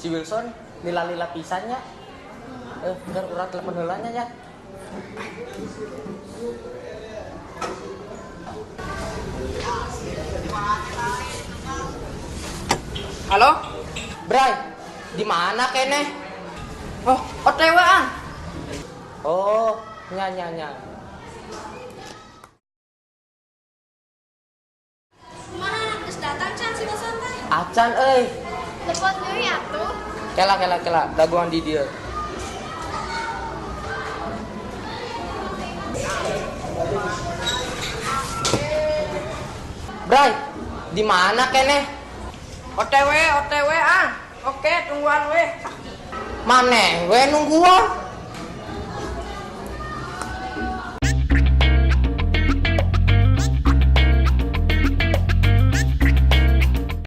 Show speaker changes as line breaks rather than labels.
Si Wilson lila-lila pisan nya. Bentar urang telepon heula nya ya.
Halo?
Bray, di mana keneh?
Oh, OTW ah.
Oh, nya nya nya.
Kumaha geus datang can si Wilson teh?
Acan euy.
Telepon deui atuh.
Kela kela kela, dagoan di dieu. Bray, di mana keneh?
OTW, OTW ah. Oke, tungguan weh.
Maneh we nungguan.